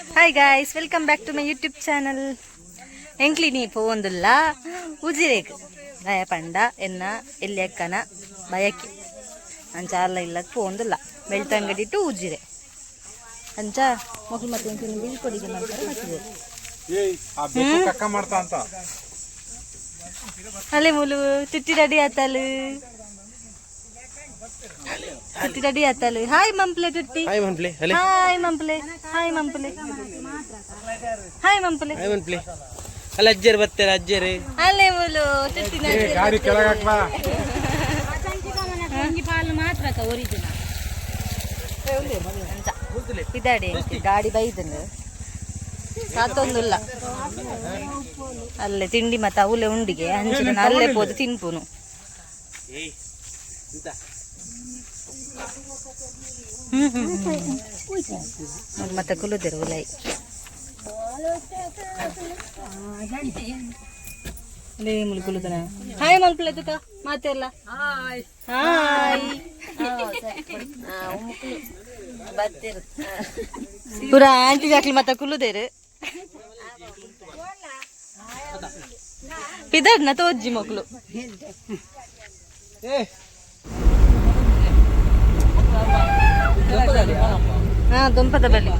Hi guys, welcome back to my YouTube channel. ಎಂಕ್ಲಿನಿ ಪೋವೊಂದುಲ್ಲ ಉಜಿರೆಗ್ ದಾಯ ಪಂಡ ಎನ್ನ ಎಲ್ಯಕ್ಕನ ಬಯಕೆ ಅಂಚ ಅಲ್ಲ ಇಲ್ಲಕ್ ಪೋವೊಂದುಲ್ಲ ಬೆಳ್ತಂಗಡಿ ಟು ಉಜಿರೆ ಅಂಚ ಮೊಕ್ಲು ಮತ್ತೆ ಎಂಕ್ಲಿನ ಬೀಳ್ಕೊಡಿಗೆ ಮಾಡ್ತಾರೆ ಮತ್ತೆ. ಏಯ್, ಆ ಬೆಕ್ಕು ಕಕ್ಕ ಮಾಡ್ತಾ ಅಂತ. ಅಲ್ಲೇ ಮುಲು ಚುಟ್ಟಿ ರೆಡಿ ಆತಲು, ಚುಟ್ಟಿ ರೆಡಿ ಆತಲು. ಹಾಯ್ ಮಂಪ್ಲೆ ಟುಟ್ಟಿ. ಹಾಯ್ ಮನ್ಪ್ಲೆ ಅಲೆ. ಹಾಯ್ ಮಂಪ್ಲೆ, ಹಾಯ್ ಮಂಪ್ಲೆ, ಹಾಯ್ ಮಂಪ್ಲೆ. ಹಾಯ್ ಮನ್ಪ್ಲೆ ಅಲ್ಲ, ಅಜ್ಜರು ಬರ್ತಾರೆ ಅಜ್ಜರು. ಅಲ್ಲೇ ಮುಲು ಟುಟ್ಟಿ. ಏ, ಗಾಡಿ ಕೆಳಗೆ ಹಾಕ್ಲಾ? ಇದಾಡಿ ಗಾಡಿ ಬೈದಂದು ಸಾತೊಂದುಲ್ಲ. ಅಲ್ಲೇ ತಿಂಡಿ ಮತ್ತೆ ಅವಲೆ ಉಂಡಿಗೆ ಅಂಚಿನ ಅಲ್ಲೇ ಪೋದು ತಿನ್ಪುನು. ಏಯ್ ಎಂತ? ಹ್ಮ್ ಹ್ಮ್ ಹ್ಮ್. ಅವ್ರು ಮತ್ತೆ ಕುಲುದಿರು ಉಲೈ. ಅಲ್ಲೇ ಮುಲು ಕುಲುದನ. ಹಾಯ್ ಮಲ್ಪಲೆ ತುಕ ಮಾತೆಲ್ಲ ಹಾಯ್ ಹಾಯ್. ಪೂರ ಆಂಟಿ ಜಾಕ್ಲಿ ಮತ್ತೆ ಕುಲುದೇರು ಪಿದರ್ನ ತೋಜ್ಜಿ ಮಕ್ಕಳು. ಏ. ಹಾ, ದೊಂಪದ ಬಲಿ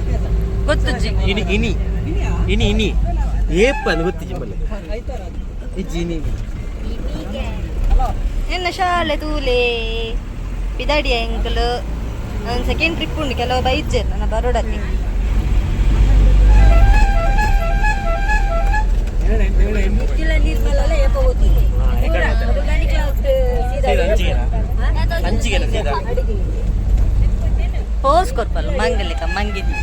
ಗೊತ್ತುಜ್ಜಿ. ಇನಿ ಇನಿ ಇನಿ ಇನಿ ಏಪ್ಪ ಅಂದ್ ಗೊತ್ತಿಜ್ಜಿ ಮಲ್ಲೆ ಇಜ್ಜಿ ಇನಿ. ಎನ್ನ ಶಾಲೆ ತೂಲೆ ಪಿದಾಡಿ ಎಂಕಲು. ನನ್ನ ಸೆಕೆಂಡ್ ಟ್ರಿಪ್ ಉಂಡು. ಕೆಲವು ಬೈಜೆ ನನ್ನ ಬರೋಡಕ್ಕೆ. ಅಂಚಿಗೆಲ್ಲ ಸೀದಾ. ಪೋಸ್ ಕೊರ್ಪಲ್ಲ ಮಂಗಲಿಕ ಮಂಗಿದಿ.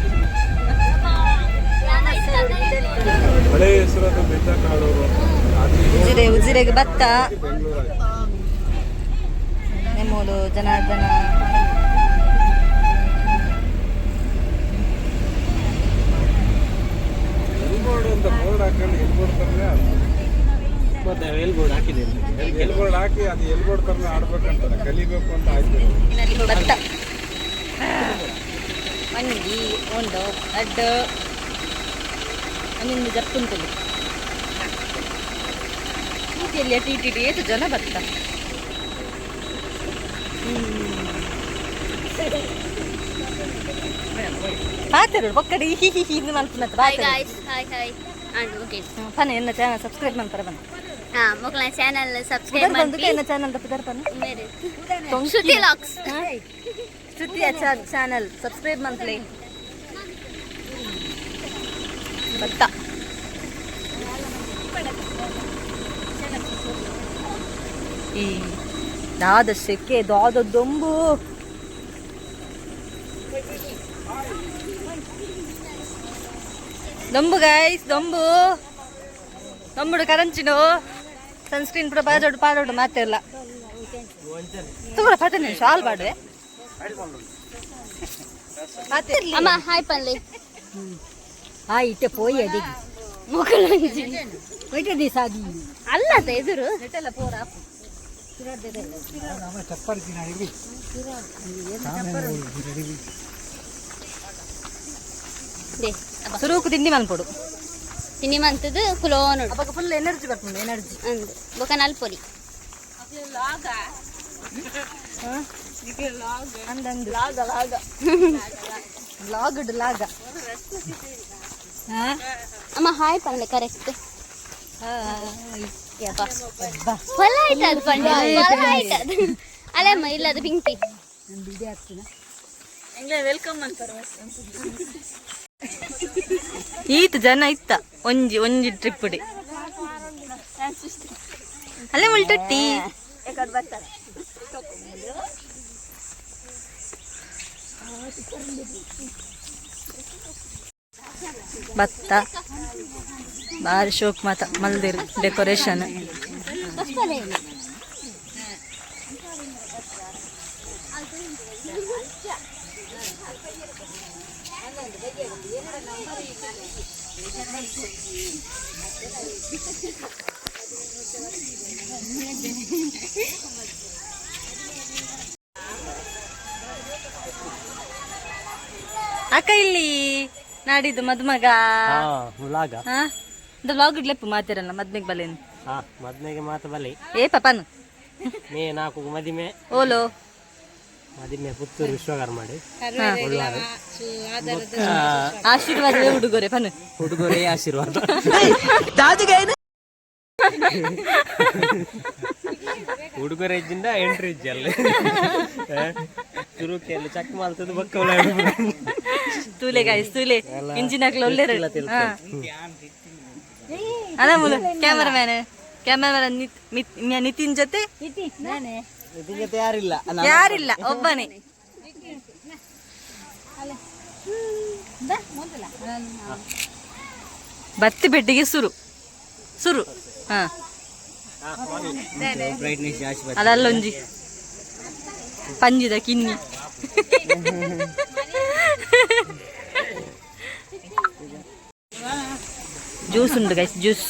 ಹಳೆ ಹೆಸರದು ಬೆಟ್ಟ ಕಾಡೋರು ಅಂತ. ಅದು ಉಜಿರೆ, ಉಜಿರೆಗೆ ಭತ್ತ. ಬೆಂಗಳೂರು. ನೆಮ್ಮೂಲು ಜನಾರ್ದನ. ಎಲ್ ಬೋರ್ಡ್ ಅಂತ ಬೋರ್ಡ್ ಹಾಕೊಂಡು ಎಲ್ ಬೋರ್ಡ್ ತರಲೇ. ಮತ್ತೆ ಎಲ್ ಬೋರ್ಡ್ ಹಾಕಿದೆ. ಎಲ್ ಬೋರ್ಡ್ ಹಾಕಿ ಅದು ಎಲ್ ಬೋರ್ಡ್ ತರಲೇ ಆಡ್ಬೇಕಂತಾರೆ, ಕಲಿಬೇಕು ಅಂತ ಹಾಕಿದ್ರು. ಭತ್ತ ಮಂಗಿ ಉಂಡು ಅಡ್ಡು ಒಂದೊಂದು ಜಪ್ಪುಂತಲಿ ರೀತಿಯಲ್ಲಿ ಅಟಿ ಇಟಿ ಇಟಿ ಏತು ಜನ ಭತ್ತ. ಪಾತೆರು ಪಕ್ಕಡಿ ಹಿ ಹಿ ಹಿ ಇಂದು ಮಲ್ಪುನತ್ತ. ಹಾಯ್ ಪಾತೆರು. ಗಾಯ್ಸ್, ಹಾಯ್ ಹಾಯ್ ಅಂಡ್ ಓಕೆ. ಪನ ಎನ್ನ ಚಾನಲ್ ಸಬ್ಸ್ಕ್ರೈಬ್ ಮಾಡ್ತಾರೆ ಬನ್ನ. ಹಾ, ಮೊಕ್ಕಳ ಚಾನೆಲ್ ಸಬ್ಸ್ಕ್ರೈಬ್ ಪುದರ್ ಬಂದು ಮಾಡಿ. ಎನ್ನ ಚಾನಲ್ ಪುದರ್ ಪನ್ನ. ಮೇರೆ ಶ್ರುತಿ ಲಾಕ್ಸ್. ಶ್ರುತಿಯ ಚಾನಲ್ ಸಬ್ಸ್ಕ್ರೈಬ್ ಮಂತ್ಲಿ. ಭತ್ತ ಈ ದಾದ ಸೆಕೆ ದಾದ ದೊಂಬು. ದೊಂಬು ಗಾಯ್ಸ್, ದೊಂಬು ದೊಂಬುಡು ಕರಂಚಿನು ಸನ್ಸ್ಕ್ರೀನ್ ಪೂರ ಪಾಡೋಡು ಪಾಡೋಡು ಮಾತೆಲ್ಲ ತಗೋರ ಪಾತನೆ ಶಾಲ್ ಬಾಡುವೆ ಮಾತೆ. ಅಮ್ಮ, ಹಾಯ್ ಪನ್ಲಿ. ಆ ಇಟ್ಟ ಪೋಯಿ ಅಡಿಗೆ. ಮೊಕ್ಕಳ ಹೋಯ್ತು ಸಾಗಿ. ಅಲ್ಲದ ಎದುರು. ನೆಟ್ಟೆಲ್ಲ ಪೋರ. They ಅಬ್ಬ. ಸುರುಕು ತಿಂಡಿ ಮನ್ಪೊಡು. ತಿನ್ನಿ ಮಂತದ್ದು ಕುಲೋ ನೋಡು. ಅವಾಗ ಫುಲ್ ಎನರ್ಜಿ ಬರ್ಪುಂಡು, ಎನರ್ಜಿ. ಅಂದು ಬೊಕ ನಲ್ಪೊಲಿ. ಅಂದಂದು ಲಾಗ ಲಾಗ ಲಾಗಡ್ ಲಾಗ. ಅಮ್ಮ, ಹಾಯ್ ಪನ್ಲೆ ಕರೆಕ್ಟ್. ಯಪ್ಪ, ಹೊಲ ಆಯ್ತದ ಪಂಡ, ಹೊಲ ಆಯ್ತದ. ಅಲ್ಲಮ್ಮ, ಇಲ್ಲದ ಪಿಂಕಿ. ಈತ ಜನ ಇತ್ತ ಒಂಜಿ ಒಂಜಿ ಟ್ರಿಪ್ ಡಿ ಅಲ್ಲೇ ಮುಲ್ಟೊಟ್ಟಿ. ಭತ್ತ ಬಾರಿ ಶೋಕ್ ಮಾತ ಮಲ್ದಿರ್ ಡೆಕೋರೇಷನ್. ಅಕ್ಕ, ಇಲ್ಲಿ ನಾಡಿದ್ದು ಮದುಮಗ. ವ್ಲಾಗ. ಹಾ, ವ್ಲಾಗ್ ಇಡ್ಲೆಪ್ಪು ಮಾತಿರಲ್ಲ ಮದ್ಮೆಗೆ ಬಲೇನು. ಹಾ, ಮದ್ಮೆಗೆ ಮಾತ ಬಲಿ. ಏ ಪಪನು. ಮೇ 4 ಮದಿಮೆ. ಓಲೋ. ಮದಿಮೆ ಪುತ್ತೂರು ವಿಶ್ವಕರ್ಮ ಮಾಡಿ. ಆಶೀರ್ವಾದವೇ ಉಡುಗೊರೆ ಪನು. ಹುಡುಗರೇ ಆಶೀರ್ವಾದ. ಹುಡುಗರ ಇಜ್ಜಿಂದ ಎಂಟ್ರಿ ಇಜ್ಜಿ ಅಲ್ಲಿ ತುರುಕಿಯಲ್ಲಿ ಚಕ್ ಮಾಲ್ತದ ಬಕ್ಕ. ತೂಲೆ ಗಾಯ್ಸ್, ತೂಲೆ ಇಂಜಿನ್ ಹಾಕ್ಲ ಒಳ್ಳೆ. ಅಲ್ಲ ಮುಲು ಕ್ಯಾಮರಾಮ್ಯಾನ್, ಕ್ಯಾಮರಾಮ್ಯಾನ್ ನಿತಿನ್ ಜೊತೆ. ಜೊತೆ ಯಾರಿಲ್ಲ. ಯಾರಿಲ್ಲ, ಒಬ್ಬನೇ. ಬತ್ತಿ ಬೆಟ್ಟಿಗೆ ಸುರು ಸುರು. ಹಾ. ಬ್ರೈಟ್ನೆಸ್ ಜಾಸ್ತಿ. ಅದಲ್ಲೊಂಜಿ ಪಂಜಿದ ಕಿನ್ನಿ. ಜ್ಯೂಸ್ ಉಂಟು ಗೈಸ್, ಜ್ಯೂಸ್.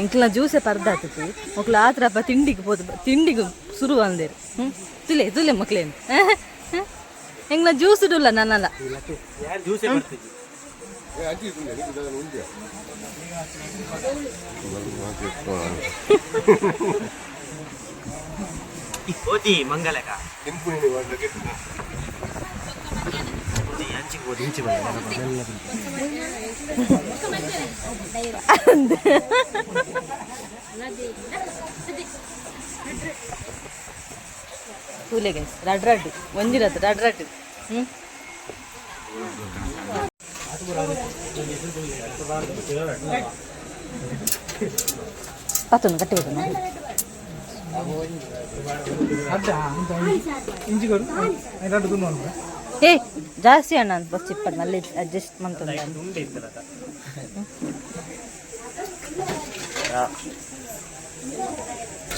ಎಂಕ್ಲ ಜ್ಯೂಸೆ ಪರ್ದಾತತಿ ಮೊಕ್ಲು ಆತ್ರಪ್ಪ ತಿಂಡಿಗೆ ಪೋದು ತಿಂಡಿಗೆ ಶುರು ಅಂದೇರು. ಹ್ಞೂ, ತುಲೆ ತುಲೆ ಮಕ್ಳೇನು ಎಂಗ್ಲ ಜ್ಯೂಸ್ ಇಡುಲ್ಲ ನನ್ನಲ್ಲ. ಜ್ಯೂಸೇ ಬರ್ತಿದ್ವಿ. ಓದಿ ಮಂಗಲಕ ತೂಲೆ ಗೈಸ್, ರಡ್ ರಡ್ ಒಂಜಿರತ್ತು ರಡ್ ರಡ್. ಹ್ಞೂ, ಪತ್ತೊಂದು ಕಟ್ಟಿ ಬತ್ತೊಂದು. ಏ ಜಾಸ್ತಿ ಅಣ್ಣ ಬಸ್ ಚಿಪ್ಪಡ್ ಮಲ್ಲಿ ಅಡ್ಜಸ್ಟ್ ಮಂತುಂಡ.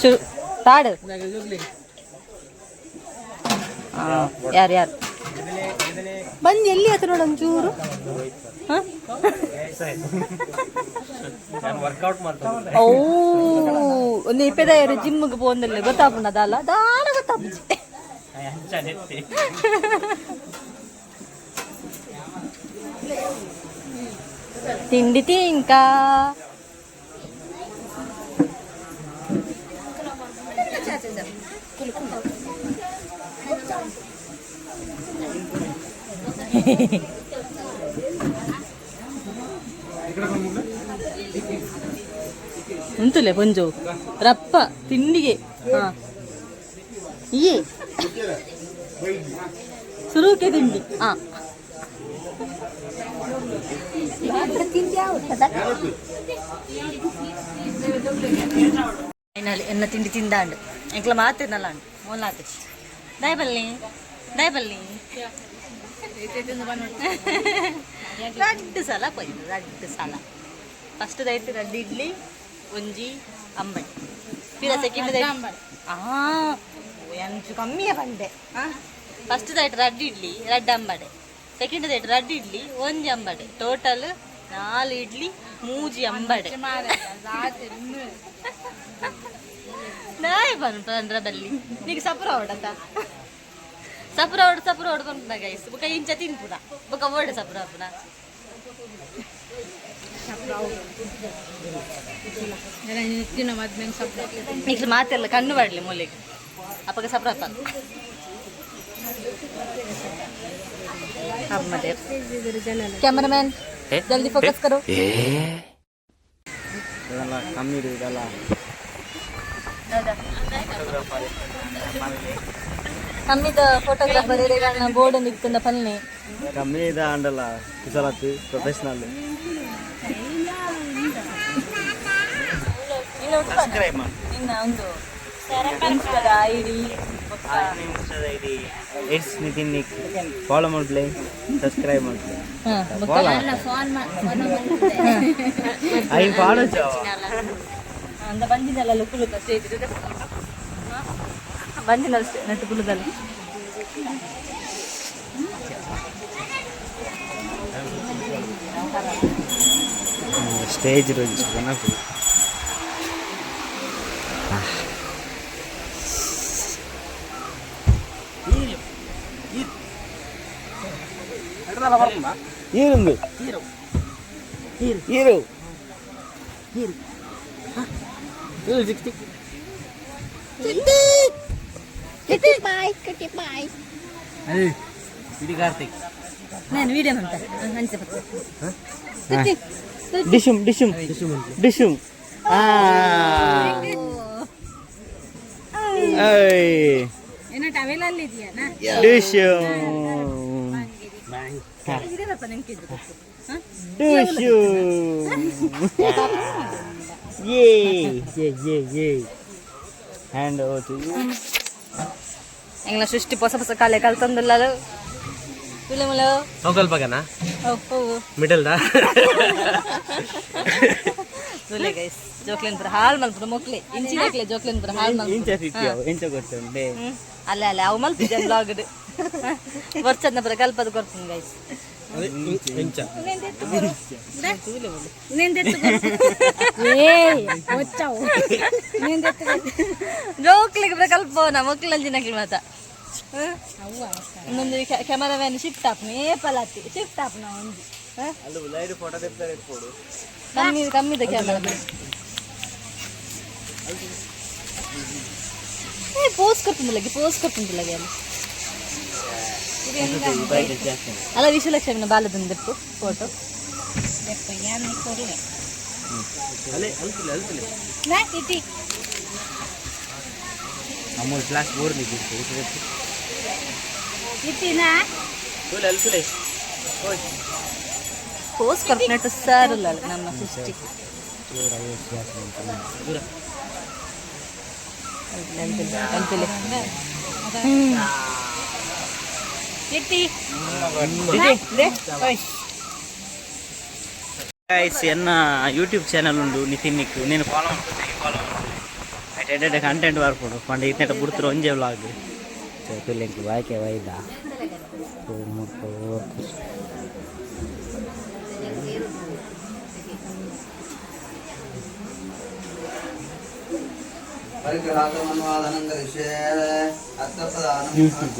ಶುರು ತಾಡು. ಯಾರು ಯಾರು ಬಂದು ಎಲ್ಲಿ ಆಯ್ತು ನೋಡು ಒಂಚೂರು. ವರ್ಕೌಟ್ ಮಾಡ್ತಾರೆ. ಓ, ಒಂದು ಇಪ್ಪದಾಯರು ಜಿಮ್ಗೆ ಪೋಂದಲ್ಲ ಗೊತ್ತಾಪುಂಡ ದಾಲ ದಾಲ ಗೊತ್ತಾಪುಜಿ. ತಿಂಡಿ ತಿಂಕ. ಉಂತುಲೆ ಪೊಂಜೋ ರಪ್ಪ ತಿಂಡಿಗೆ. ಹಾ, ಈ ಸುರುಕೆ ತಿಂಡಿ. ಹಾ, ಫೈನಲಿ ಎನ್ನ ತಿಂಡಿ ತಿಂದಾಂಡು. ಎಂಕ್ಲ ಮಾತಿನಲ್ಲ ಮೋಲಾತ ದಾಯ್ ಬಲ್ಲಿ ದಾಯ್ ಬಲ್ಲಿ. ರಡ್ಡು ಸಲ ಕೊಯ್ದು ರಡ್ಡು ಸಲ. ಫಸ್ಟ್ ದೈಟ್ ರಡ್ಡು ಇಡ್ಲಿ ಒಂಜಿ ಅಂಬಡಿ ಪಿರ ಸೆಕೆಂಡ್ ದೈಟ್ ಆ ಎಂಚು ಕಮ್ಮಿಯ ಪಂಡೆ. ಫಸ್ಟ್ ದೈಟ್ ರಡ್ಡು ಇಡ್ಲಿ ರಡ್ಡು ಅಂಬಡೆ, ಸೆಕೆಂಡ್ ದೈಟ್ ರಡ್ಡು ಇಡ್ಲಿ ಒಂಜಿ ಅಂಬಡೆ, ಟೋಟಲ್ 4 ಇಡ್ಲಿ ಮೂಜಿ ಅಂಬಡೆ. ನಾಯಿ ಪಂದ್ರ ಬಲ್ಲಿ ನೀಗ ಸಪುರ ಹೊಡತ ಸಪುರ ಹೊಡ್ ಸಪುರ ಹೊಡ್ ಪನ್ಪುನ ಗೈಸ್. ಬೊಕ ಇಂಚ ತಿನ್ಪುನ ಬೊಕ ಓಡ ಸಪುರ ಆಪುನ. ನಿಕ್ಲು ಮಾತೆಲ್ಲ ಕಣ್ಣು ಬಾಡ್ಲಿ ಮೂಲೆಗೆ ಅಪ್ಪಗ ಸಪುರ ಅಪ್ಪ ಅಮ್ಮದೇ. ಕ್ಯಾಮರಾಮ್ಯಾನ್ ಜಲ್ದಿ ಫೋಕಸ್ ಕರೋ. ಇದೆಲ್ಲ ಕಮ್ಮಿ ಇದೆಲ್ಲ. ಕಮ್ಮಿದ ಫೋಟೋಗ್ರಾಫರ್ ಬೋರ್ಡ್ ನಿಕ್ತಂದ ಪಲ್ನೆ. ಕಮ್ಮಿ ಇದೆ ಅಂಡಲ್ಲ ಕುಸಲತ್ತು ಪ್ರೊಫೆಷನಲ್. ನಿನ್ನ ಒಂದು ಇನ್ಸ್ಟಾದ ಐಡಿ ಬೊಕ್ಕ It's Nitin Nick follow ಮಲ್ಪ್ಲೆ, subscribe ಮಲ್ಪ್ಲೆ. ಐನ್ ಫಾಲೋ. ಅಂದ ಬಂದಿನಲ್ಲ ಲುಕ್ಕುಲು ಸ್ಟೇಜ್ ಬಂದಿನ ನೆಟ್ಟು ಕುಲ್ಲುದಲ್ಲ. ಸ್ಟೇಜ್ ರುಂಚ್ ಬನಪು. ಈರುಂದು ಈರು ಇಡೀ ಕಾರ್ತಿಕ್. ನಾನು ವಿಡಿಯೋ ಅಂತ ಅಂಚೆ. ಡಿಶುಮ್ ಡಿಶುಮ್ ಡಿಶುಮ್. ಆ ಏಯ್ ಡಿಶುಮ್ ಡಿಶುಮ್. ಯೇ ಯೇ ಯೇ ಯೇ. ಹ್ಯಾಂಡ್ ಓವರ್ ಟು you. ಎಂಗ್ಲ ಸೃಷ್ಟಿ ಹೊಸ ಹೊಸ ಕಲೆ ಕಲ್ತಂದಿಲ್ಲ ತುಲೆ. ಸಂಕಲ್ಪಗನ ಓ ಓ. ಮಿಡಲ್ ದಾ. ತುಲೆ ಗೈಸ್, ಜೋಕ್ಲೆನ್ ಪುರ ಹಾಲ್ ಮಲ್ಪುಡು ಮೊಕ್ಲೆ ಇಂಚಿನಕ್ಲೆ ಜೋಕ್ಲೆನ್ ಪುರ ಹಾಲ್ ಮಲ್ಪುಡು. ಇಂಚ ಸಿಟ್ಟಿಯವು ಎಂಚ ಗೊತ್ತುಂಡೆ? ಅಲ್ಲ ಅಲ್ಲ, ಅವು ಮಲ್ಪಿದ್ದೆ ಬ್ಲಾಗ್ ವರ್ಷದ ಪುರ ಕಲ್ಪದ ಕೊಡ್ತೀನಿ ಗೈಸ್. ಎಂಚ? వచ్చావు. ಜೋಕ್ಲಿಗೆ ಪುರ ಕಲ್ಪೋನ ಮೊಕ್ಲಂಜಿನಕ್ಲಿ ಮಾತ. ಇನ್ನೊಂದು ಕ್ಯಾಮರಾಮ್ಯಾನ್ ಶಿಫ್ಟ್ ಆಪ್ನ ಏಪಲಾತಿ ಶಿಫ್ಟ್ ಆಪ್ನ ಒಂಜಿ. ಅಲ್ಲ, ಲೈಟ್ ಫೋಟೋ ತೆಪ್ತಾರೆ ಇಟ್ಕೊಡು. ಕಮ್ಮಿ ಕಮ್ಮಿದ ಕ್ಯಾಮರಾ. ಏ ಪೋಸ್ ಕೊಡ್ತಿದ್ದಲ್ಲ, ಪೋಸ್ ಕೊಡ್ತಿದ್ದಲ್ಲ ಅಲ್ಲಿ. ಅಲ್ಲ, ವಿಶ್ವಲಕ್ಷ್ಮಿನ ಬಾಲದಂದಿಪ್ಪು ಫೋಟೋ. ಅಲ್ಲೇ ಅಲ್ಪಿಲ್ಲ ಅಲ್ಪಿಲ್ಲ. ಅಮೂಲ್ ಫ್ಲಾಶ್ ಬೋರ್ ನಿಂತಿತ್ತು. ಅಲ್ಪಿಲ್ಲ. ಪೋಸ್ ಕೊಡ್ತಿನಟ್ಟು ಸರ್ ನಮ್ಮ ಸೃಷ್ಟಿ. ಅಲ್ಪಿಲ್ಲ ಅಲ್ಪಿಲ್ಲ. ಇಟ್ಟಿ. ಗೈಸ್, ಎನ್ನ ಯೂಟ್ಯೂಬ್ ಚಾನಲ್ ಉಂಡು ನಿತಿನ್ ನಿಕ್. నేను ಫಾಲೋ ಮಾಡ್ತೀನಿ, ಫಾಲೋ ಮಾಡ್ತೀನಿ. ಎಡ್ಡೆ ಕಂಟೆಂಟ್ ಬರ್ಪುಂಡು ಪಂಡ ಇತ್ನೆಟ ಬುಡ್తుರು ಒಂಜೆ ವ್ಲಾಗ್ ತುಲೆಂಕ್ ಬಾಯ್ಕೆ ವೈದ. ಯೂಟ್ಯೂಬ್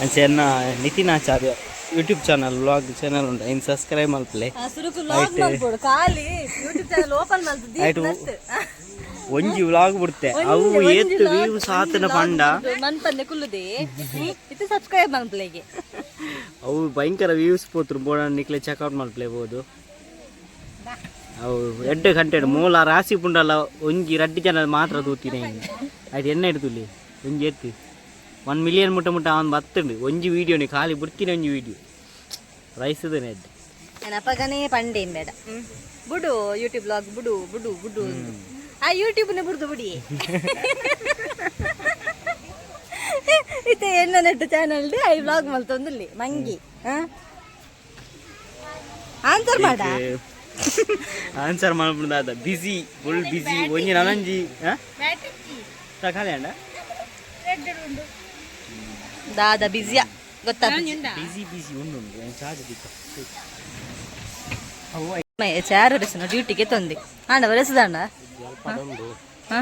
ಅಂಚೆ ಎನ್ನ ನಿತಿನ್ ಆಚಾರ್ಯ ಯೂಟ್ಯೂಬ್ ಚಾನಲ್ ವ್ಲಾಗ್ ಚಾನಲ್ ಉಂಟು, ಇನ್ನು ಸಬ್ಸ್ಕ್ರೈಬ್ ಮಲ್ಪಲೆ. ಸುರುಕು ವ್ಲಾಗ್ ಮಲ್ಪೊಡು, ಖಾಲಿ ಯೂಟ್ಯೂಬ್ ಚಾನಲ್ ಓಪನ್ ಮಲ್ತು. ಆಯ್ತು. ಒಂಜಿ ವ್ಲಾಗ್ ಬಿಡ್ತೆ, ಅವು ಏತ್ ವ್ಯೂಸ್ ಆತನ ಪಂಡ. ಮನ್ಪಂದೆ ಕುಲ್ಲುದೆ ಇತ್ತೆ ಸಬ್ಸ್ಕ್ರೈಬ್ ಮಲ್ಪಲೆಗೆ. ಅವು ಭಯಂಕರ ವ್ಯೂಸ್ ಪೋತ್ರು ಬೋಡ ನಿಕ್ಲೆ ಚೆಕ್ಔಟ್ ಮಲ್ಪಲೇಬೋದು. ಅವು ಎಡ್ಡೆ ಕಂಟೆಂಟ್ ಮೂಲ ರಾಸಿ ಪುಂಡಲ್ಲ ಒಂಜಿ ರಡ್ಡಿ ಜನ ಮಾತ್ರ ತೂತಿನ. ಆಯ್ತು, ಎಣ್ಣೆ ಇಡ್ತುಲಿ ಒಂಜಿ ಎತ್ತಿ 1 ಮಿಲಿಯನ್ ಮುಟ್ಟ ಮುಟ್ಟ ಅವನು ಬತ್ತುಂಡು. ಒಂಜಿ ವೀಡಿಯೋನಿ ಖಾಲಿ ಬಿಡ್ತೀನಿ, ಒಂಜಿ ವೀಡಿಯೋ ರೈಸದನೆ ಎಡ್ಡೆ. ನಾನು ಅಪ್ಪಗನೇ ಪಂಡೇಂ ಬೇಡ ಬುಡು, ಯೂಟ್ಯೂಬ್ ಬ್ಲಾಗ್ ಬುಡು ಬುಡು ಬುಡು. ಆ ಯೂಟ್ಯೂಬ್ನ ಬುಡ್ದು ಬುಡಿ. ಇತ್ತೆ ಎನ್ನ ನೆಟ್ಟು ಚಾನಲ್ I vlog ಮಲ್ತೊಂದುಲ್ಲಿ ಮಂಗಿ. ಆನ್ಸರ್ ಮಾಡ. ಆನ್ಸರ್ ಮಾಡ್ಬಿಡ್ದ. ಬಿಸಿ, ಫುಲ್ ಬಿಸಿ. ಒಂಜಿ ನನಂಜಿ ಖಾಲಿ ಅಂಡ. ದಾದ ಬಿಸಿಯಾ ಗೊತ್ತಾ? ಬಿಸಿ ಬಿಸಿ ಉಂಡು ಉಂಡು ಚಾರ್ಜ್ ದಿಕ್ಕ. ಚಾರು ರೆಸನ ಡ್ಯೂಟಿಗೆ ತೊಂದೆ ಆಂಡ ಬರೆಸದಾಂಡ. ಹಾ,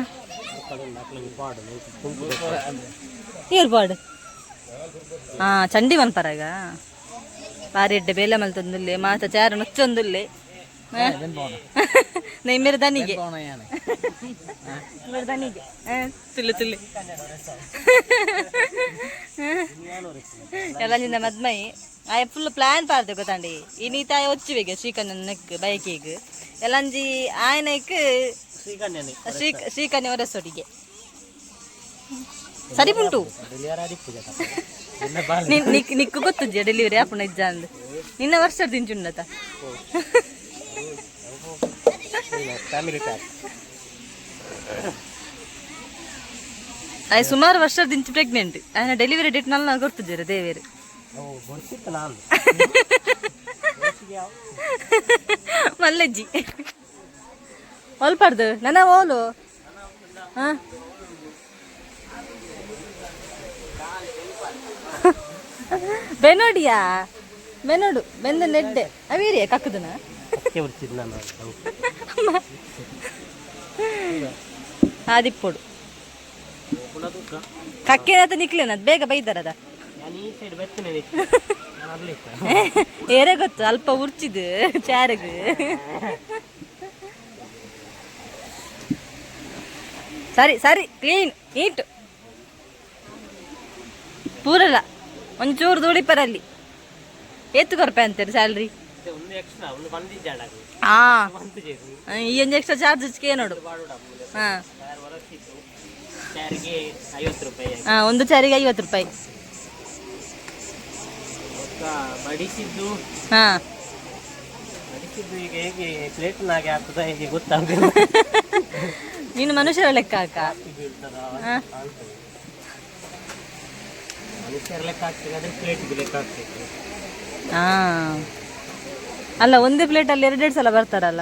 ನೀರು ಪಾಡು. ಹಾ, ಚಂಡಿ ಮನ್ಪರಾಗ ಬಾರಿ ಎಡ್ಡೆ ಬೇಲೆ ಮಲ್ತೊಂದುಲ್ಲೆ ಮಾತ ಚಾರು ನೊಚ್ಚೊಂದುಲ್ಲೆ. ನೈ ಮೇರೆ ದನಿಗೆ ಮೇರೆ ದನಿಗೆ ತುಲ್ಲು ತುಲ್ಲು ಎಲ್ಲ ನಿನ್ನ ಮದ್ಮೈ ಆಯ ಫುಲ್ ಪ್ಲಾನ್ ಪಾರ್ದೆ ಗೊತ್ತಾಂಡಿ. ಈ ನೀತಾಯ ಒಚ್ಚುವೆಗೆ ಶ್ರೀಕಂಠನ ನೆಕ್ ಬೈಕಿಗ್ ಎಲ್ಲಂಜಿ ಆಯನಕ್ ಶ್ರೀ ಶ್ರೀಕನ್ಯ ಒರೆಸೊಡಿಗೆ ಸರಿ ಉಂಟು. ನಿಕ್ ನಿಕ್ಕು ಗೊತ್ತುಜ್ಜ ಡೆಲಿವರಿ ಆಪುಣ ಇಜ್ಜ ಅಂದ್. ನಿನ್ನ ವರ್ಷ ದಿಂಚುಂಡತ. Family pack. ಆಯ್ ಸುಮಾರು ವರ್ಷದ ಪ್ರೆಗ್ನೆಂಟ್ ಆಯ್ನ ಡೆಲಿವರಿ ಡೇಟ್ ನಲ್ಲ ಗೊತ್ತಿದ್ದೀರ ದೇವೇರು. ಮಲ್ಲಜ್ಜಿ ಒಲ್ಪಡ್ದು ನನ್ನ ಓಲು. ಹಾ ಬೆನೋಡಿಯಾ ಬೆನೋಡು ಬೆಂದ ನೆಡ್ಡೆ ಅವೇರಿಯ ಕಕ್ಕದನ ಆದಿಪ್ಪೋಡು ಕಕ್ಕೇನಾತ ನಿಕ್ಲೇನ ಬೇಗ ಬೈದಾರದ ಏರೇ ಗೊತ್ತು ಅಲ್ಪ ಉರ್ಚಿದು ಚಾರಗ್. ಸರಿ ಸರಿ ಕ್ಲೀನ್ ನೀಟ್ ಪೂರಲ್ಲ ಒಂಚೂರು ದುಡಿಪರಲ್ಲಿ ಏತು ಕೊರ್ಪೆ ಅಂತಾರೆ ಸ್ಯಾಲ್ರಿ. ಹಾ ಈ ಒಂಜಿ ಎಕ್ಸ್ಟ್ರಾ ಚಾರ್ಜ್ ನೋಡು. ಹಾ ಹಾ ಒಂದು ಚಾರಿಗೆ 50 ರೂಪಾಯಿ. ಬಡಿಸಿದ್ದು ಹಾ ಬಡಿಸಿದ್ದು ಈಗ ಹೇಗೆ ಪ್ಲೇಟ್ನಾಗೆ ಆಗ್ತದ ಹೇಗೆ ಗೊತ್ತಾಗಲ್ಲ. ನೀನು ಮನುಷ್ಯರ ಲೆಕ್ಕ ಹಾಕ. ಮನುಷ್ಯರ ಲೆಕ್ಕ ಹಾಕ್ತದೆ ಅದ್ರ ಪ್ಲೇಟಿಗೆ ಲೆಕ್ಕ ಹಾಕ್ತೈತೆ. ಹಾ ಅಲ್ಲ ಒಂದೇ ಪ್ಲೇಟಲ್ಲಿ ಎರಡೆರಡು ಸಲ ಬರ್ತಾರಲ್ಲ.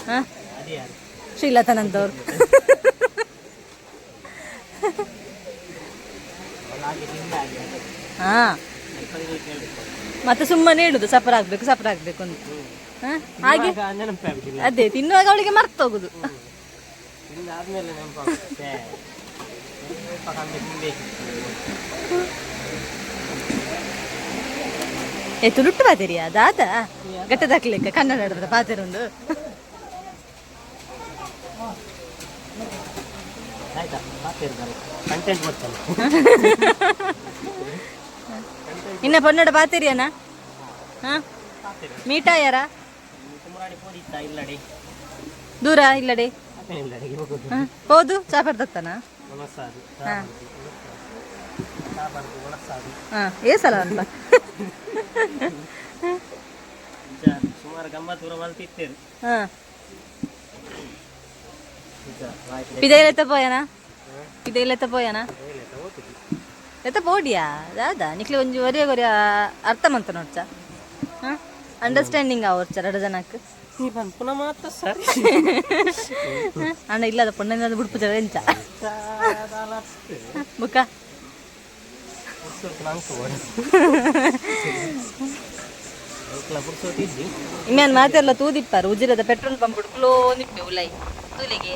ಹಾ ಅದೇ ಯಾರು ಶ್ರೀಲತನಂತವ್ರು. ಹಾಗೆ ತಿಂದ ಹಾಗೆ. ಹಾ ಸ್ವಲ್ಪ ಕೇಳಬೇಕು. ಮತ್ತೆ ಸುಮ್ಮನೆ ಹೇಳುದು ಸಪರ ಆಗ್ಬೇಕು ಸಪರ ಆಗ್ಬೇಕು ಅಂತ. ಹಾ ಹಾಗೆ ನೆನಪಾಗುದಿಲ್ಲ. ಅದೇ ತಿನ್ನುವಾಗ ಅವಳಿಗೆ ಮರ್ತು ಹೋಗುದು. ತಿಂದಾದ್ಮೇಲೆ ನೆನಪಾಗುತ್ತೆ ಸ್ವಲ್ಪ ಕಮ್ಮಿ ತಿನ್ಬೇಕಿತ್ತು. ಏ ತುಳುಟ್ಟು ಬಾತಿರಿಯಾ ದಾದ ಗಟ್ಟದಾಕ್ಲಿಕ್ಕ ಕನ್ನಡದ ಪಾತೆರುಂಡು. ಆಯ್ತಾ ಪಾತಿರ್ದಲ್ಲ ಕಂಟೆಂಟ್ ಬರ್ತಾನೆ. ಇನ್ನ ಪೊನ್ನಡ ಪಾತೆರಿಯನ ಹಾ ಮೀಟಾಯಾರ ಕುಮರಾಡಿ ಪೋದಿತ್ತ ಇಲ್ಲಡಿ ದೂರ ಇಲ್ಲಡೆ ಇಲ್ಲಡಿ ಹೋಗುದು. ಹೋದು ಚಾಪರ್ ದತ್ತನ. ಒಣಸಾದು ಹಾ. ಸಾಬಾರ್ದು ಒಣಸಾದು. ಹಾ ಏ ಸಲ ಅಂತ ಸುಮಾರು ಗಮ್ಮತ್ ಪೂರ ಮಲ್ತಿತ್ತೇರು. ಹಾ ಪಿದೈಲೆತ್ತ ಪೋಯನ ಪಿದೈಲೆತ್ತ ಪೋಯನ ಎತ್ತ ಪೋಡಿಯಾ ದಾದಾ ನಿಕ್ಲೆ ಒಂಜಿ ಒರಿಯ ಕೊರಿಯ ಅರ್ಥ ಮಂತ ನೋಡ್ಚ. ಹಾ ಅಂಡರ್ಸ್ಟ್ಯಾಂಡಿಂಗ್ ಆವರ್ಚ ಎರಡು ಜನಕ್ಕೆ. ನೀ ಪನ್ಪುನ ಮಾತ್ರ ಸರಿ. ಅಣ್ಣ ಇಲ್ಲದ ಪೊಣ್ಣಿನ ಬುಡ್ಪು ಜನ ಎಂಚ ಬುಕ್ಕ ಇಮ್ಯಾನ್ ಮಾತೆಲ್ಲ ತೂದಿಪ್ಪಾರು ಉಜಿರದ ಪೆಟ್ರೋಲ್ ಪಂಪ್ ಕ್ಲೋ ನಿಪ್ಪೆ ಉಲೈ ತೂಲಿಗೆ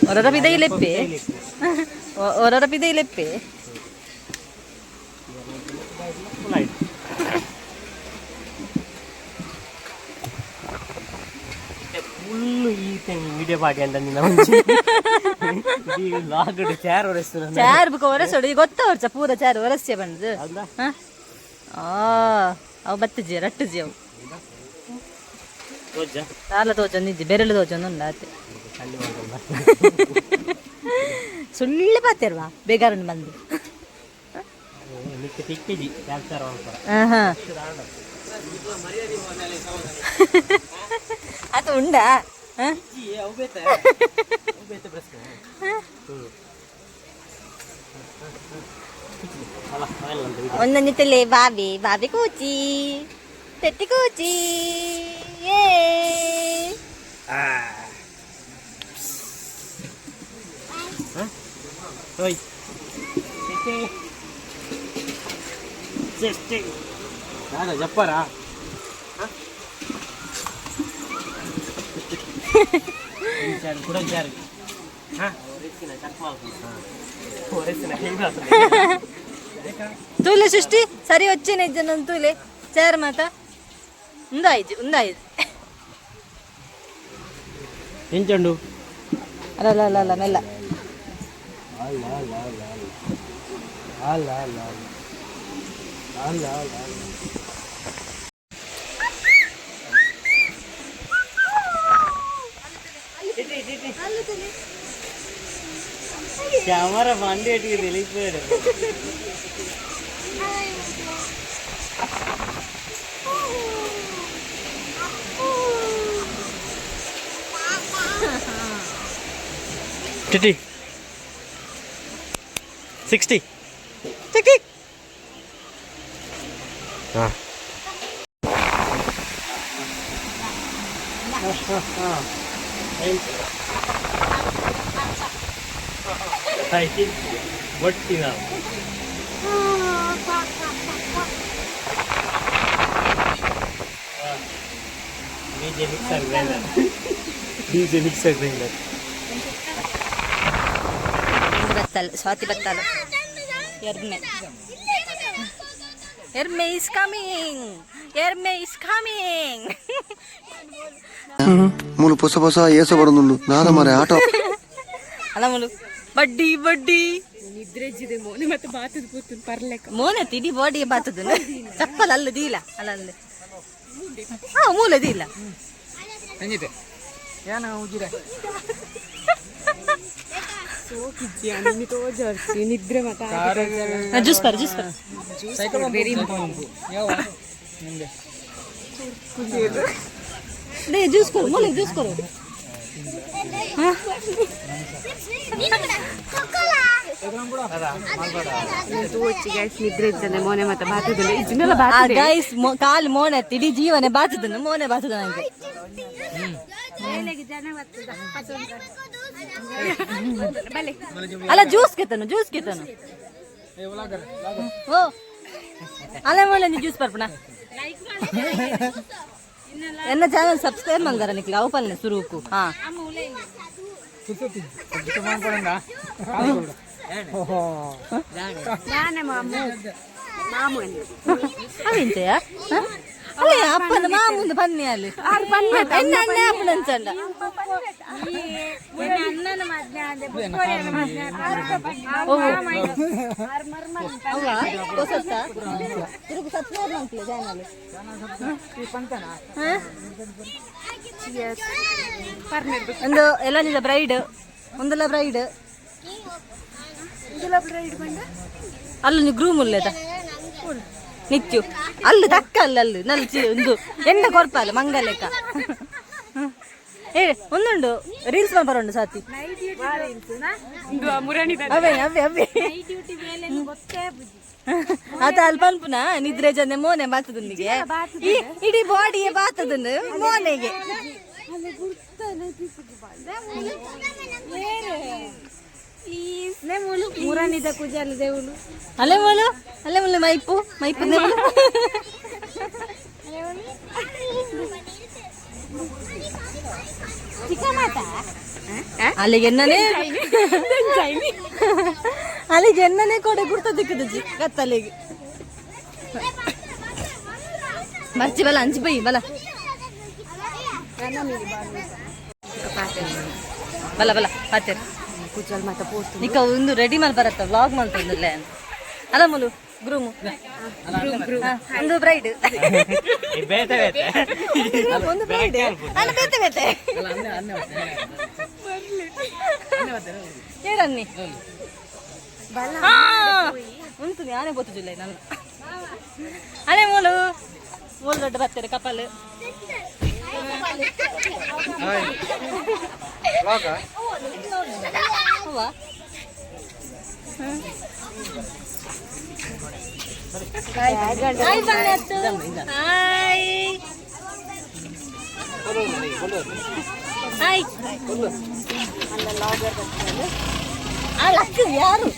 ಹೊರರ ಪಿದೈ ಲೆಪ್ಪೆ ಹೊರರ ಪಿದೈ ಲೆಪ್ಪೆ. ಫುಲ್ ಈ ವಿಡಿಯೋ ಪಾಡಿ ಅಂತ ನಿನ್ನ ಲಾಗಡ್ ಚಾರ್ ಒರೆಸ್ತು ಚಾರ್ ಬುಕ್ಕ ಒರೆಸೋಡು ಈಗ ಗೊತ್ತವರ್ಚ ಪೂರ ಚಾರ್ ಒರೆಸ್ಯ ಬಂದು. ಹಾ ಆ ಅವು ಬತ್ತಜಿ ರಟ್ಟುಜಿ ಅವು ತಾಲ ತೋಜೊಂದು ಇಜ್ಜಿ ಬೆರಳು ತೋಜೊಂದು ಉಂಡು ಆತೆ ಸುಳ್ಳು ಪಾತೆರ್ವಾ ಬೇಗಾರನ್ನು ಬಂದು. ಆತ ಉಂಡಾ? ಒಂದೊಂದಿತ್ತಲೇ ಬಾಬಿ ಬಾಬಿ ಕೂಚಿ ತೆತ್ತಿ ಕೂಚಿ ಏ ಓಯ್ ಜಪ್ಪಾರಾ ಕೂಡ ಜಾರ್ ತೂಲೆ ಸೃಷ್ಟಿ ಸರಿ వచ్చేನೆ ಜನ ತೂಲೆ ಚಾರ್ ಮಾತ ಉಂದಾಯ್ತು ಉಂದಾಯ್ತು. ಎಂಚುಂಡು? ಅಲ್ಲ ಅಲ್ಲ ಅಲ್ಲ ಮೆಲ್ಲ. ಅಲ್ಲ ಅಲ್ಲ ಅಲ್ಲ ಅಲ್ಲ ಅಲ್ಲ ಅಲ್ಲ ಅಲ್ಲ ಅಲ್ಲ. ಕ್ಯಾಮರಾ ಬಂಡಿ ಇಟ್ಟಿಗೆ ಟಿಟಿ 60 ಟಿಟಿ ಹಾಂ ಬಟ್ಟಿನ DJ mixer grinder. DJ mixer grinder. ಬತ್ತಲ್ Swathi ಬತ್ತಲ್. Ermai Ermai is coming, Ermai is coming. ಮೂಲು ಹೊಸ ಹೊಸ ಏಸ ಬರೋದುಂಡು ನಾದ ಮಾರೆ ಆಟೋ. ಅಲ್ಲ ಮುಲು ಬಡ್ಡಿ ಬಡ್ಡಿ ಮೋನೆ ಮತ್ತೆ ಬಾತದ ಪರ್ಲೆಕ್ಕ ಮೋನೆ ತಿಡಿ ಬಾಡಿ ಬಾತದ ಚಪ್ಪಲ್ ಅಲ್ಲ ದೀಲ ಅಲ್ಲ ಅಲ್ಲ ಹಾ ಮೂಲ ದೀಲ. ಜ್ಯೂಸ್ ಪರ್ ಜ್ಯೂಸ್ ಪರ್ ಜ್ಯೂಸ್ ಕೊರು ಮೂಲೆ ಜ್ಯೂಸ್ ಕೊರು. ಗೈಸ್ ಕಾಲು ಮೋನೆ ಇಡೀ ಜೀವನ ಬಾತದನ್ನು ಮೋನೆ ಬಾತದ ನಂಗೆ. ಅಲ್ಲ ಜ್ಯೂಸ್ ಕೆತ್ತನು ಜ್ಯೂಸ್ ಕೆತ್ತನು ಓ ಅಲ್ಲ ಮೋಲೆ ಜ್ಯೂಸ್ ಪರ್ಪಣ ಎನ್ನ ಚಾನಲ್ ಸಬ್ಸ್ಕ್ರೈಬ್ ಮಾಡ್ದಾರ ನಿಕ್ಲ ಅವು ಪಲ್ಲೆ ಸುರುಕು. ಹಾ ಅವಿಂಚೆಯ ಅಲ್ಲ ಅಪ್ಪನ ಮಾಮುಂದು ಬನ್ನಿ ಅಲ್ಲಿ ಎನ್ನ ಅಣ್ಣ ಅಪ್ಪನ ಅಂಚಂಡ. ಒಂದು ಎಲ್ಲ ನಿಜ ಬ್ರೈಡ್ ಒಂದಲ್ಲ ಬ್ರೈಡ್ ಅಲ್ಲ ನೀವು ಗ್ರೂಮ್ ಉಲ್ಲೇದ ನಿತ್ಯು ಅಲ್ಲು ತಕ್ಕ ಅಲ್ಲ ಅಲ್ಲು ನಲ್ಚಿ ಒಂದು ಎಣ್ಣೆ ಕೊರ್ಪಲ್ಲ ಮಂಗಲೇಕ. ಏ ಒಂದುಂಡು ರೀಲ್ಸ್ ಬರೋಂಡು ಸಾತಿ ಅವೇ ಅವೇ ಅವೇ ಆತ ಅಲ್ಪ ಅನ್ಪುನ ನಿದ್ರೆ ಜನ ಮೋನೆ ಬಾತದೊಂದಿಗೆ ಇಡೀ ಬಾಡಿಯೇ ಬಾತದನ್ನು ಮೋನೆಗೆ. ಅಲ್ಲೇ ಮೂಲು ಅಲ್ಲೇ ಮೂಲು ಮೈಪು ಮೈಪು ಅಲ್ಲಿಗೆ ಎನ್ನನೇ ಅಲ್ಲಿಗೆ ಎನ್ನನೇ ಕೊಡೆ ಗುರ್ತ ದಿಕ್ಕದಜ್ಜಿ ಕತ್ತಲಿಗೆ ಮರ್ಚಿ ಬಲ ಅಂಚಿ ಬೈ ಬಲ ಬಲ ಬಲ ಪಾತೇರ್ ನಿಕ್ಕ ಒಂದು ರೆಡಿ ಮಾಲ್ ಬರತ್ತ ವ್ಲಾಗ್ ಮಾಡ್ತಂದಿಲ್ಲ ಅಲ್ಲ ಮುಲು ಗ್ರೂಮು ಒಂದು ಬ್ರೈಡ್ ಒಂದು ಬ್ರೈಡ್ ಅಲ್ಲ ಬೇತೆ ಬೇತೆ ಏನನ್ನಿ ಉಂಟು ಯಾನೇ ಗೊತ್ತಿಲ್ಲ ನನ್ನ ಅದೇ ಮೂಲು ಮೂಲು ದೊಡ್ಡ ಬರ್ತಾರೆ ಕಪಲ್ ಹಾಯ್ ಹಾಯ್ ಹಾಯ್ ಲಕ್ಕ ಯಾರು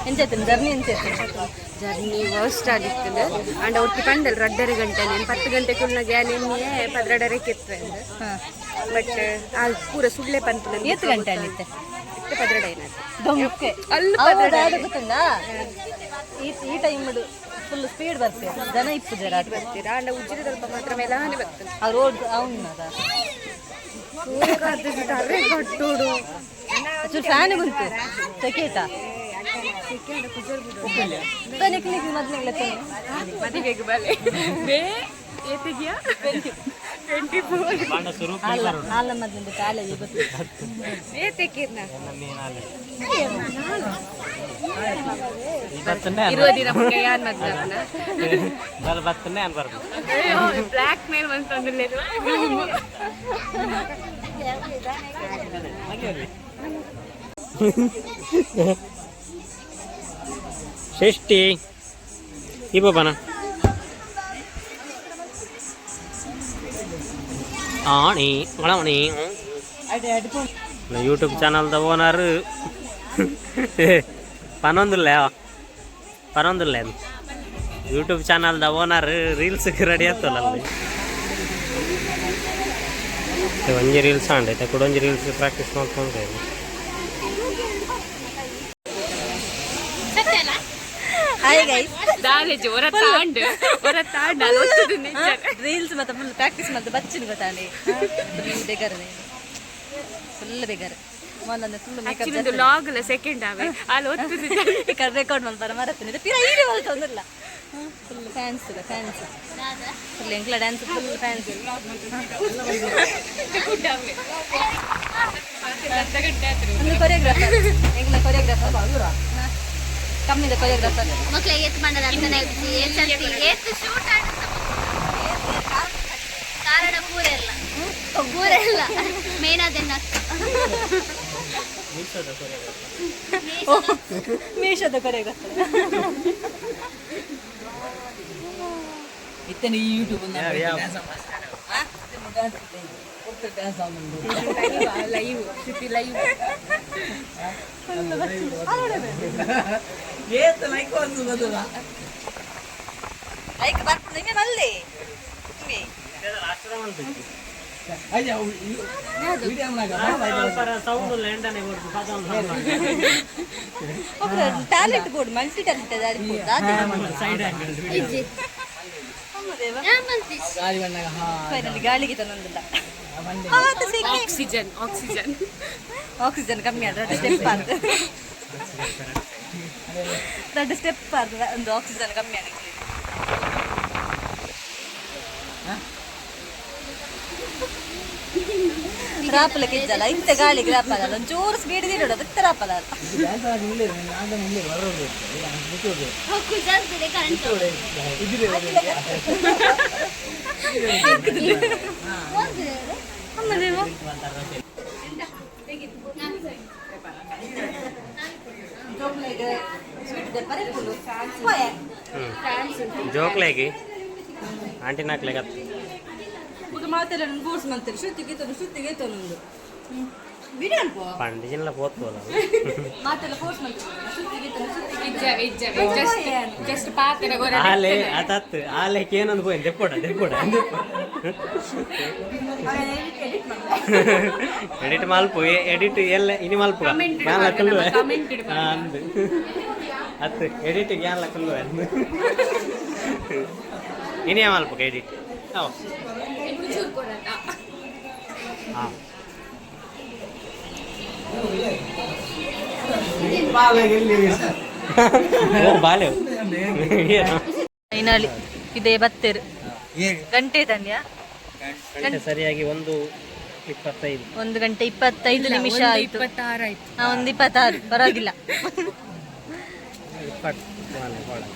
ಎಂಚಾಯ್ತು ಜರ್ನಿ ಎಂಚಾಯ್ತು? ಜರ್ನಿ ವರ್ಸ್ಟ್ ಆಗಿತ್ತು ಅಂಡ್ ಅವ್ರಿಗೆ ಪಂಡಲ್ ರಡ್ಡರೆ ಗಂಟೆ ನಾನು 10 ಗಂಟೆ ಕುಲ್ನ ಗ್ಯಾನ್ ಎನ್ನಿಯೇ ಪದ್ರಡರೆ ಕೆತ್ತು ಬಟ್ ಆ ಪೂರ ಸುಳ್ಳೆ ಪಂಪು. ಏತ್ ಗಂಟೆ ಆಗಿತ್ತೆ? ಪದ್ರಡ ಏನಾಯ್ತು ದೊಂಕೆ ಅಲ್ಲು. ಗೊತ್ತುಂಡಾ ಈ ಟೈಮ್ ಫುಲ್ ಸ್ಪೀಡ್ ಬರ್ತೀರ ಜನ ಇಪ್ಪು ಜರ ಬರ್ತೀರಾ ಅಂಡ ಉಜ್ಜಿರದಲ್ಪ ಮಾತ್ರ ಮೇಲಾನೆ ಬರ್ತದೆ. ಆ ರೋಡ್ ಅವನ ಕಟ್ಟೋಡು ಚೂರು ಫ್ಯಾನ್ ಬಂತು ಸೆಕೇತ ನಿಕ್ ನಿಕ್ ಮೊದ್ಲಿಗೆ ಮದಿಗೆಗೆ ಬಲೆ ಬೇ ಏತಿಗ್ಯಾ. ಪಂಡ ಸುರು ಅಲ್ಲ ಅಲ್ಲ ಮದ್ಲಿಂದ ಕಾಲೇಜ್ ಗೊತ್ತು. ಏತಕ್ಕಿರ್ನ ಬತ್ತನೆ ಇರುವ ದಿನ ಬೊಕ್ಕ ಯಾನ್ ಮದ್ಲಪ್ನ ಬಲ ಬತ್ತನೆ ಅನ್ ಬರ್ದು. ಅಯ್ಯೋ, ಬ್ಲ್ಯಾಕ್ ಮೇಲ್ ಬಂತಂದ್ರೆ. ಷಷ್ಠಿ ಈ ಬಾಬಾನ ಆಣಿ ಒಳವಣಿ ಯೂಟ್ಯೂಬ್ ಚಾನಲ್ದ ಓನರ್ ಪನೊಂದುಲ್ಲೆ ಪನೊಂದುಲ್ಲೆ ಯೂಟ್ಯೂಬ್ ಚಾನಲ್ದ ಓನರ್ ರೀಲ್ಸ್ಗೆ ರೆಡಿ ಆಗ್ತಲ್ಲ ಅಲ್ಲಿ. ಒಂಜಿ ರೀಲ್ಸ್ ಆಂಡ್ ಐತೆ ಕೂಡ ಒಂಜಿ ರೀಲ್ಸ್ ಪ್ರಾಕ್ಟೀಸ್ ಮಾಡ್ಕೊಂಡ್ರೆ. Hi guys. ದಾಲೇಜ್ ಹೊರ ತಾಂಡ್ ಹೊರ ತಾಂಡ್ ಅಲ್ಲಿ ಒತ್ತುದು ನಿಜ. ರೀಲ್ಸ್ ಮತ್ತೆ ಫುಲ್ ಪ್ರಾಕ್ಟೀಸ್ ಮತ್ತೆ ಬಚ್ಚಿನ ಗೊತ್ತಾನೆ. ಫುಲ್ ಬೇಗಾರ, ಫುಲ್ ಬೇಗಾರ. ಒಂದೊಂದು ಫುಲ್ ಆಕ್ಚುಲಿ ಮೇಕಪ್ ಒಂದು ಲಾಗ್ ಎಲ್ಲ ಸೆಕೆಂಡ್ ಆವೆ ಅಲ್ಲಿ ಒತ್ತುದು. ರೆಕಾರ್ಡ್ ಮಾಡ್ತಾರೆ ಮರತ್ತಿನ ಪಿರ ಈರೆ ತೊಂದಿಲ್ಲ. ಫುಲ್ ಫ್ಯಾನ್ಸ್ ಇದೆ, ಫ್ಯಾನ್ಸ್ ಫುಲ್. ಎಂಕ್ಲ ಡ್ಯಾನ್ಸ್ ಫುಲ್ ಫ್ಯಾನ್ಸ್. ಒಂದು ಕೊರಿಯೋಗ್ರಾಫರ್, ಎಂಕ್ಲ ಕೊರಿಯೋಗ್ರಾಫರ್, ಕಮ್ಮಿದ ಕೊರಿಯೋಗ್ರಾಫರ್. ಮಕ್ಳಿಗೆ ಏತ್ ಮಾಡಲ್ಲ ಅರ್ಥನೇ ಆಯ್ತು. ಏತ್ ಸರ್ತಿ ಏತ್ ಶೂಟ್ ಕಾರಣ ಪೂರೆಲ್ಲ ಪೂರೆಲ್ಲ ಮೇನ್ ಅದನ್ನ. ಮೀಶೋದ ಕೊರಿಯೋಗ್ರಾಫರ್. ಇತ್ತನೆ ಈ ಯೂಟ್ಯೂಬ್. Live Shruti live. ಏತ್ ಲೈಕ್ ಒಂದು ಬದಲ. ಲೈಕ್ ಬರ್ಪುಂಡು ಹಿಂಗೆ ಮಲ್ಲಿ. ಅಯ್ಯ ವಿಡಿಯೋ. ಸೌಂಡ್ ಲ್ಯಾಂಡನೆ. Talent board multi talent side angle. ಇಜ್ಜಿ. ಗಾಳಿ ಬಂದಾಗ ಹಾ. ಫೈನಲಿ ಗಾಳಿಗೆ ತಂದೊಂದಿಲ್ಲ. Oxygen oxygen. ಆಕ್ಸಿಜನ್ ಕಮ್ಮಿ ಆದ್ರೆ ಎರಡು ಸ್ಟೆಪ್ ಆದ, ಎರಡು ಸ್ಟೆಪ್ ಆದ ಒಂದು ಆಕ್ಸಿಜನ್ ಕಮ್ಮಿ ಆಗಿದೆ. ರಾಪಲಕ್ಕೆ ಇಜ್ಜಲ್ಲ ಇಂತ ಗಾಳಿಗೆ ರಾಪಲ್ಲ. ಒಂಚೂರು ಸ್ಪೀಡ್ ಇಡೋದು ಅದಕ್ಕೆ ರಾಪಲ್ಲ. ಡ್ಯಾನ್ಸ್ ಆಗಿ ಉಳ್ಳೇರು ಆಗ ಉಳ್ಳೇರು ಬರೋದು. ಕರೆಂಟ್. ಜೋಕ್ಲೇಗಿ ಆಂಟಿ ನಾಕ್ಲೇಗ. ಮಾತೆಲ್ಲ ಫೋರ್ಸ್ ಮಾಡ್ತಾರೆ. ಶ್ರುತಿಗೆ ತೊಂದು ಶ್ರುತಿಗೆ ತೊಂದು ಬಿಡಿ ಅನ್ಪೋ. ಪಂಡಿಜಿನ್ಲ ಪೋತ್ಬೋದ. ಮಾತೆಲ್ಲ ಫೋರ್ಸ್ ಮಾಡ್ತಾರೆ. ಶ್ರುತಿಗೆ ತೊಂದು ಶ್ರುತಿಗೆ. ಇಜ್ಜವೆ ಇಜ್ಜವೆ, ಜಸ್ಟ್ ಜಸ್ಟ್ ಪಾತ್ರೆ ಗೊರ. ಆಲೆ ಆತಾತ್ ಆಲೆ ಏನಂದ್ ಪೋಯಿನ್ ದೆಪ್ಪೋಡ ದೆಪ್ಪೋಡ. ಎಡಿಟ್ ಮಲ್ಪು ಎಡಿಟ್ ಎಲ್ಲ ಇನಿ ಮಲ್ಪು. ಯಾನ್ಲ ಕುಲ್ಲುವೆ ಅಂದು ಅತ್ತು ಎಡಿಟ್ ಯಾನ್ಲ ಕುಲ್ಲುವೆ ಅಂದು ಇನಿ ಮಲ್ಪು ಎಡಿಟ್. ಹಾಂ ಹಾಂ. ಓ ಬಾಲೆ ಏನು. ಫೈನಲಿ ಇದೇ ಬತ್ತೇರು ಗಂಟೆ ತಂದ್ಯಾ? ಗಂಟೆ ಸರಿಯಾಗಿ 1:25. 1 ಗಂಟೆ 25 ನಿಮಿಷ ಆಯ್ತು. 26 ಆಯ್ತು. ಹಾ, 1:26 ಪರವಾಗಿಲ್ಲ. 20 ಬಾಳೆ.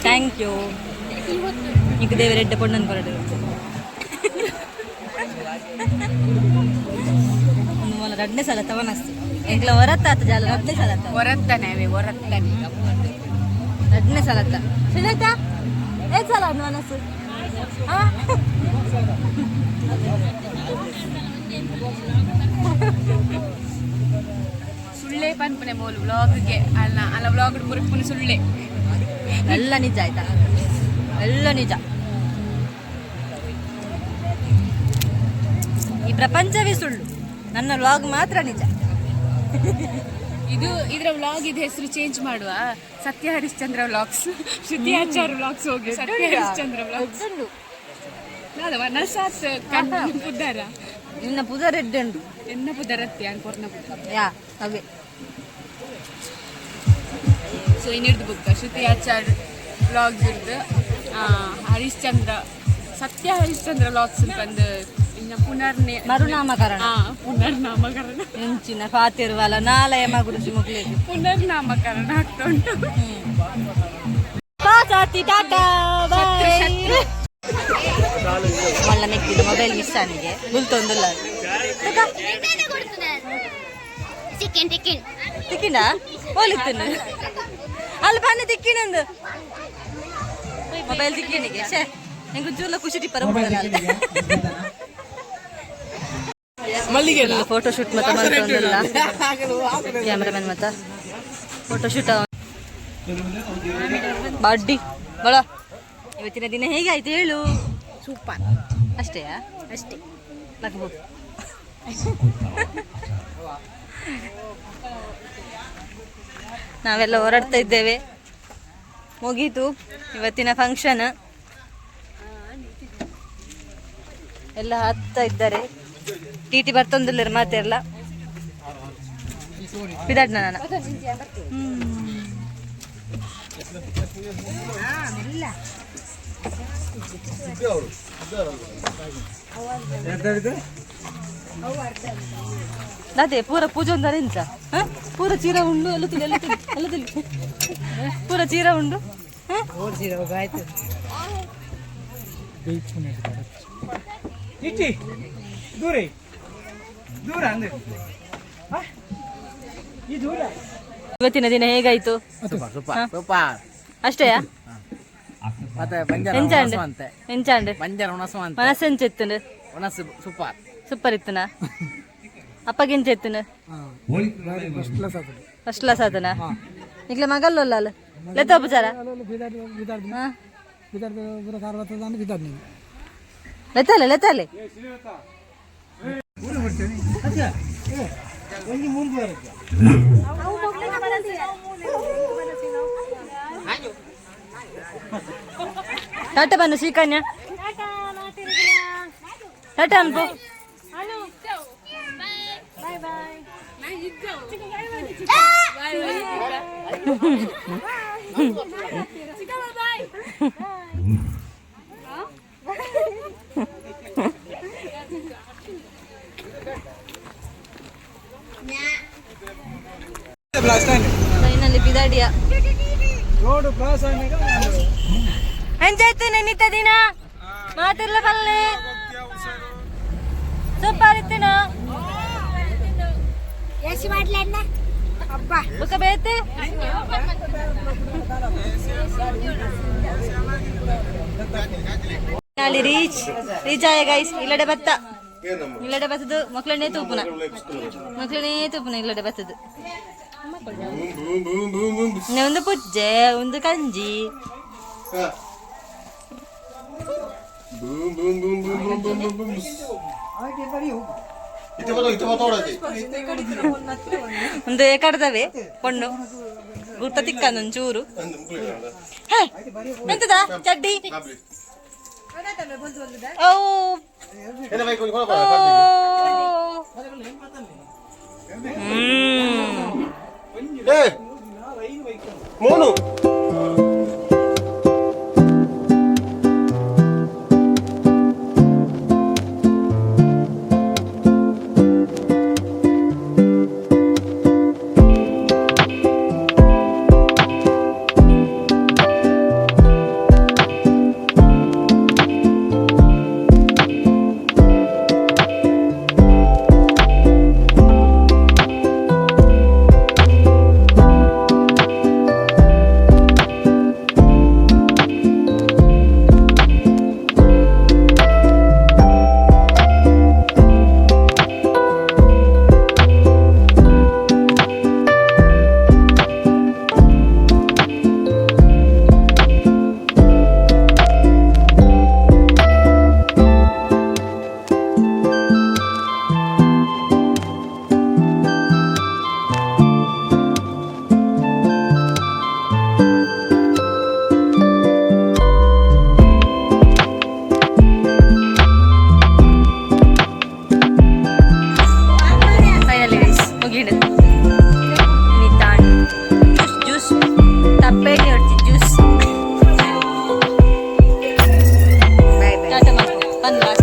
Thank you. ಈಗ ದೇವರೆಡ್ಡ ಪೊಣ್ಣನ್ ಕೊರಡು ಒಂದು ರಡ್ನೇ ಸಲ ತವನಸ್ತು ಎಂಕ್ಲ ಹೊರತಾತ ಜಾಲ ರಡ್ನೇ ಸಲ. ಹೊರತ್ತಾನೆ ಅವೇ ಹೊರತ್ತಾನೆ. ರಡ್ನೇ ಸಲತ್ತ ಶ್ರೀಲತಾ ಏ ಸಲ ಮನಸ್ಸು. ಹಾ. ಸುಳ್ಳೆ ಪನ್ಪುನೆ ಮೋಲು ವ್ಲಾಗ್ಗೆ ಅಲ್ಲ ಅಲ್ಲ ವ್ಲಾಗ್ ಪುರುಪುನ ಸುಳ್ಳೆ. ಎಲ್ಲ ನಿಜ ಆಯ್ತಾ? ಎಲ್ಲ ನಿಜ. ಪ್ರಪಂಚವೇ ಸುಳ್ಳು, ನನ್ನ ವ್ಲಾಗ್ ಮಾತ್ರ ನಿಜ. ಇದು ಇದರ ವ್ಲಾಗ್ ಇದು ಹೆಸರು ಚೇಂಜ್ ಮಾಡುವ, ಸತ್ಯ ಹರಿಶ್ಚಂದ್ರ ವ್ಲಾಗ್ಸ್, ಶ್ರುತಿ ಆಚಾರ್ ವ್ಲಾಗ್ಸ್ ಹೋಗಿ ಸತ್ಯ ಹರಿಶ್ಚಂದ್ರ ವ್ಲಾಗ್ಸ್. ನಸಾತ್ ಪುದ್ದಾರ ನಿನ್ನ ಪುದರ್ ಎಡ್ಡುಂಡು. ಎನ್ನ ಪುದರತ್ತಿ ಅನ್ಪೂರ್ಣ ಪುದರ್. ಯಾ ಅವೇ. ಸೊ ಇನ್ನಿಡ್ದು ಬುಕ್ ಶ್ರುತಿ ಆಚಾರ್ ವ್ಲಾಗ್ಸ್ ಇರ್ದು ಹರಿಶ್ಚಂದ್ರ ಸತ್ಯ ಹರಿಶ್ಚಂದ್ರ ವ್ಲಾಗ್ಸ್ ಬಂದು ಇನ್ನ ಪುನರ್ನೇ ಮರುನಾಮಕರಣ. ಹಾ, ಪುನರ್ನಾಮಕರಣ. ಎಂಚಿನ ಫಾತಿರುವಲ್ಲ ನಾಲಯ ಮಗುರುಜಿ ಮುಗ್ಲಿಗೆ ಪುನರ್ನಾಮಕರಣ ಆಗ್ತಾ ಉಂಟು. ಪಾಸಾತಿ ಟಾಟಾ ಬಾಯ್. ಮಲ್ಲ ಮೆಕ್ಕಿದ ಮೊಬೈಲ್ ಮಿಸ್ ಆನಿಗೆ ಗುಲ್ತೊಂದುಲ್ಲ. ಚಿಕನ್ ಟಿಕೆನ್. ತಿಕ್ಕಿನ ಹೋಲಿತ್ತನು ಅಲ್ಲಿ ಬನ್ನಿ ತಿಕ್ಕಿನಂದು ಮೊಬೈಲ್ ತಿಕ್ಕಿನಿಗೆ ಶೇ ಹೆಂಗು ಜೂಲ ಖುಷಿ ಟಿಪ್ಪರ. ಮಲ್ಲಿಗೆ ಫೋಟೋ ಶೂಟ್ ಮತ್ತೆ ಮಾಡ್ಕೊಂಡಲ್ಲ ಕ್ಯಾಮ್ರಾಮನ್ ಮತ್ತ ಫೋಟೋ ಶೂಟ್ ಬಾಡ್ಡಿ ಬಳ. ಇವತ್ತಿನ ದಿನ ಹೇಗಾಯ್ತು ಹೇಳು? ಸೂಪರ್. ಅಷ್ಟೇಯಾ? ಅಷ್ಟೇ. ನಗ್ಬೋದು. ನಾವೆಲ್ಲ ಹೊರಡ್ತಾ ಇದ್ದೇವೆ. ಮುಗೀತು ಇವತ್ತಿನ ಫಂಕ್ಷನ್. ಎಲ್ಲ ಹತ್ತಾ ಇದ್ದಾರೆ. ಟಿ ಟಿ ಬರ್ತೊಂದಿಲ್ಲ ಮಾತೆಲ್ಲ ಬಿದಾಡ್ನ ನಾನು. ಅದೇ ಪೂರ ಪೂಜೆ ಒಂದರ ಎಂತ? ಹ? ಪೂರ ಚೀರ ಉಂಡು ಎಲ್ಲ ತಿಳಿ ಎಲ್ಲ ತಿಳಿ ಎಲ್ಲ ತಿಳಿ ಪೂರ ಚೀರ ಉಂಡು. ಹ? ಇಟ್ಟಿ ದೂರ ದೂರ ಅಂದ್ರೆ ಈ ದೂರ. ಇವತ್ತಿನ ದಿನ ಹೇಗಾಯ್ತು? Super super super. ಅಷ್ಟೇಯಾ? ಮತ್ತೆ ಬಂಜಾರ ಎಂಚಾಂಡ್ ಉಣಸು ಅಂತೆ. ಎಂಚಾಂಡ್ ಬಂಜಾರ ಉಣಸು ಅಂತ. ಮನಸ್ಸು ಎಂಚೆತ್ತುಂಡು? ಉಣಸು ಸೂಪರ್. ಸೂಪರ್ ಇತ್ತುನಾ? ಅಪ್ಪಗೆ ಎಂಚೆತ್ತುಂಡು? ಫಸ್ಟ್ ಕ್ಲಾಸ್ ಆತನ ಈಗಲೇ ಮಗಲ್ಲಲ್ಲ ಅಲ್ಲ ಲೆತ್ತ ಉಪಚಾರ. ಹಾ ಲೆತ್ತಲೆ ಲೆತ್ತಲೆ. ಟಾಟಾ ಬನ್ನು ಶ್ರೀಕನ್ಯಾ ಟಾಟಾ ಅನ್ಪು. ಫೈನಲಿ ಬಿದಾಡಿಯ. ರೋಡ್ ಕ್ರಾಸ್ ಆದಾಗ. ಎಂಜಾಯ್ತು ನೆನ್ನಿತ ದಿನ ಮಾತಿರ್ಲ ಬಲ್ಲೆ ಸೂಪರ್ ಇತ್ತಿನ. ಬುಕ್ಕ ಬೇತೆ ಅಲ್ಲಿ ರೀಚ್ ರೀಚ್ ಆಯ ಗೈಸ್. ಇಲ್ಲಡೆ ಬತ್ತ ಇಲ್ಲಡೆ ಬತ್ತದು ಮಕ್ಳನ್ನೇ ತೂಪುನ ಮಕ್ಳನ್ನೇ ತೂಪುನ ಇಲ್ಲಡೆ ಬತ್ತದು ಒಂದು ಪುಜ್ಜೆ ಒಂದು ಕಂಜಿ. ಒಂದು ಕಡ್ದವೆ ಪೊಣ್ಣು ಗುರ್ತ ತಿಕ್ಕಂದು ಒಂಚೂರು. ಹೇ, ಎಂತದ ಚಡ್ಡಿ? ಓ ಹ್ಮ್. ಮೋನು. ಬಂದ್.